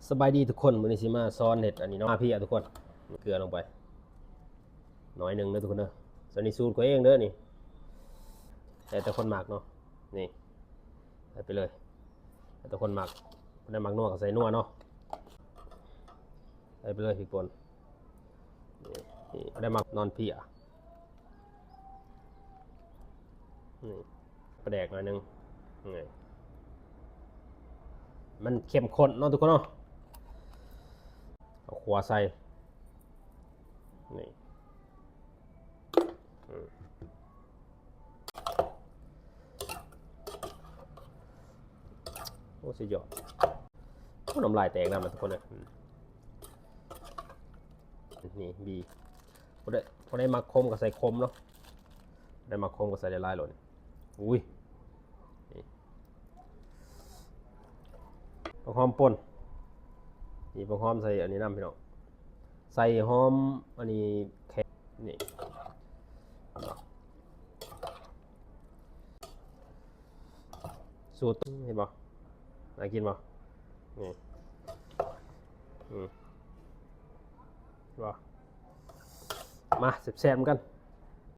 ສະບາຍດີທຸກຄົນ, ມື້ນີ້ຊິມາສອນເຮັດອັນນີ້ເນາະ, ມາເພຍທຸກຄົນ, ເກືອລົງໄປໜ້ອຍໜຶ່ງເດີທຸກຄົນເດີ. ສ່ວນນີ້ສູດຂ້ອຍເອງເດີນີ້, ແຕ່ແຕ່ຄົນມັກເນາະ. ນີ້ໃສ່ໄປເລີຍ, ແຕ່ແຕ່ຄົນມັກ, ຜູ້ໃດມັກນົວກໍໃສ່ນົວເນາະ. ໃສ່ໄປເລີຍ ພິກປົ່ນ. ນີ້ ນີ້ ຜູ້ໃດມັກນອນເພຍ. ນີ້ ປາແດກໜ້ອຍໜຶ່ງ. ນີ້ ມັນເຂັ້ມຂຸ້ນເນາະທຸກຄົນເນາະ. ເອົາຂົ້ວໃສ່. ນີ້ ອືມ ໂອ້ ສຸດຍອດ. ໂອ້ ນ້ຳລາຍແຕກນຳນະທຸກຄົນເອີຍ. ນີ້ບີ່ ຜູ້ໃດ ຜູ້ໃດມັກຂົມກໍໃສ່ຂົມເນາະ, ຜູ້ໃດມັກຂົມກໍໃສ່ຫຼາຍໆໂລດ. ອຸ້ຍ ນີ້ ຜັກຫອມປົ່ນ. ນີ້ຜັກຫອມໃສ່ອັນນີ້ນຳພີ່ນ້ອງ, ໃສ່ຫອມອັນນີ້ແຄະ. ນີ້ ສູດ ເຫັນບໍ່? ໜ້າກິນບໍ່? ນີ້ ອືມ ເຫັນບໍ່? ມາແຊບໆນຳກັນ.